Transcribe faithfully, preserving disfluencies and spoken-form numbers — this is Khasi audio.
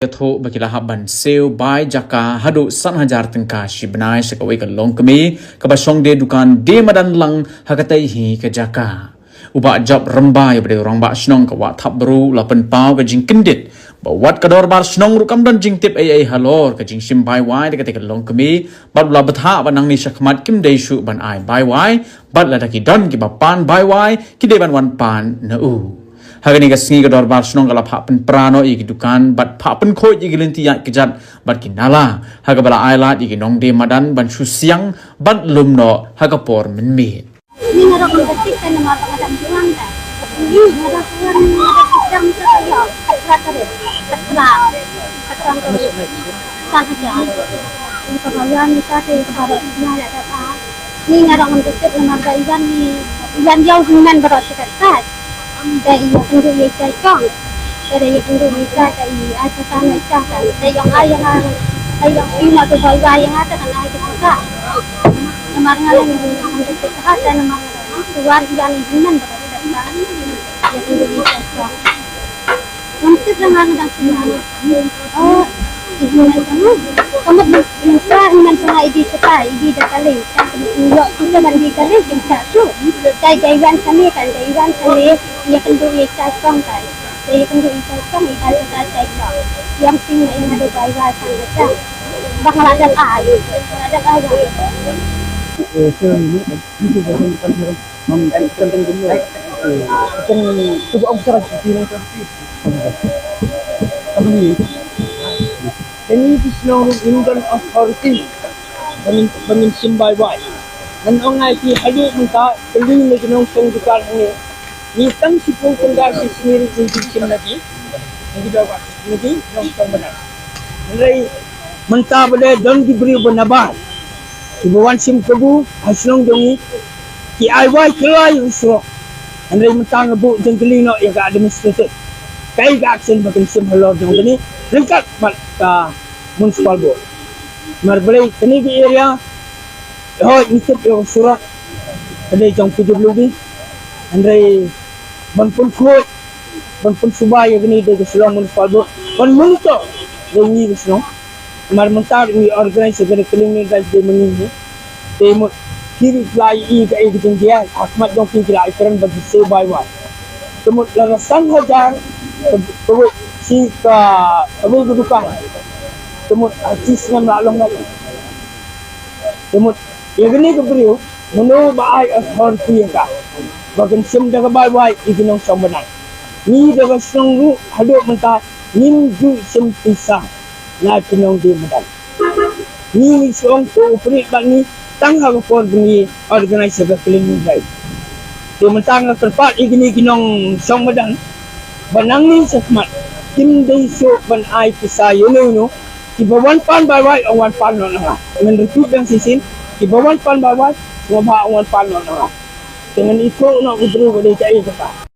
ïathuh ba ki la hap ban siew bai jaka haduh san hajar tyngka shi bnai sha kawei ka longkmie kaba shong die dukan die madan lang ha katei hi ka jaka. U Bah Job Rymbai uba dei u rangbah shnong ka Wah Thapbru u la pynpaw ka jingkyndit ba wat ka dorbar shnong ruh kam don jingtip ei ei halor ka jingshim bai wai da katei ka longkmie bad u la bthah ba nangne shakhmat kim dei shuh ban ai bai wai bad lada ki don kiba pan bai wai ki dei ban wan pan na u. Ha kane ka sngi ka dorbar shnong ka la phah pynpra noh ïa ki dukan bad phah pynkhuid ïa ki lynti ïaid kjat bad ki nala ha kaba la ai lad ïa ki nongdie madan ban shu siang bad lum noh ha ka por mynmiet. Ni nga ruh ngan kyntit ka namar ba nga dang shuwa da. Ni nga dang shuwa, ni nga dang shuwa, ka ïa ka tra ka dei ka tra ka tra ka dei. Ka ïa ka ba wan ni ka te ka ba ruh shuwa da ka. Ni nga ruh ngan kyntit namar ba i wan ni, i wan ïa u hynmen baroh shi katkat. Da i ïakynduh ïa i shong. Da i ïakynduh ïa i shong, da i ai pisa na i shong, da i ong ai ïa nga, da i ong ai ïa nga, da i ong ai ïa nga, da kan ai pisa. Namar nga la ngan kyntit ka, da namar nga la ngan kyntit ka, da i wan i hynmen baroh shi katkat. Ïakynduh ïa i shong. Ngam tip la nga nga dang sngewthuh. Oh, i hynmen jong nga. Ka mut mynta hynmen jong nga i dei shatai, i dei da kali. Tang ka mut ïoh tu ka ban dei kali, kim shah shuh. Dei dei wan shane kan, dei wan shane, ïakynduh ïa i shong kan. Dei ïakynduh ïa i shong, i dei shatai shong. Ïa sing ïa nga dei bai wan shang ka shang. Ba nga la dep ai, nga la dep ai. Kane ka shnong ruh ngim don authority ba ngin, ba ngin shim bai wai. Ngan ong ïa phi haduh mynta, kylli na ki nongshong dukan hangne. Ngi tang shiphew kynda shi sngi ruh ngim ju shim na ki, na ki dawai, na ki nongshong madan. Hynrei mynta ba dei don ki briew ba nabar kiba wan shim kabu ha shnong jong ngi, ki ai wai kylla ïa u surok. Hynrei mynta nga buh jingkylli noh ïa ka administration, kaei ka action ba kin shim halor jong kane ryngkat bad ka municipal board. Namar balei kane ka area, hooid ngi tip ïa u surok ka dei jong P W D, hynrei ban pynkhuid, ban pynsuba ïa kane da ka Shillong Municipal Board ban monitor da ngi ka shnong. Namar mynta ngi organise ïa kane ka cleaning drive da ma ngi hi. Te mut ki ri ki la ïohi kaei ka jingjia ha khmat jong ki, ki la ïakren ba ki siew bai wai. Te mut lada san hajar ka, ka wei shi ka, ka wei ka dukan. Te mut ha shi snem la long na. Te mut ïa kane ka briew, mano ba ai authority ïa ka ba kan shim da ka bai wai ïa ki nongshong madan? Ngi da ka shnong ruh haduh mynta ngim ju shim pisa na ki nongdie madan. Ngi ngi shu ong to operate bad ngi tang ha ka por ba ngi organise ïa ka cleaning drive. Te mynta nga kyrpad ïa kine ki nongshong madan ba nangne shakhmat kim dei shuh ban ai pisa ïano ïano. Kiba wan pan bai wai, ong wan pan noh na nga. Ngan repeat dang shisien, kiba wan pan bai wai, sngewbha ong wan pan noh na nga. Te ngan ithuh noh u briew ba dei kaei kata.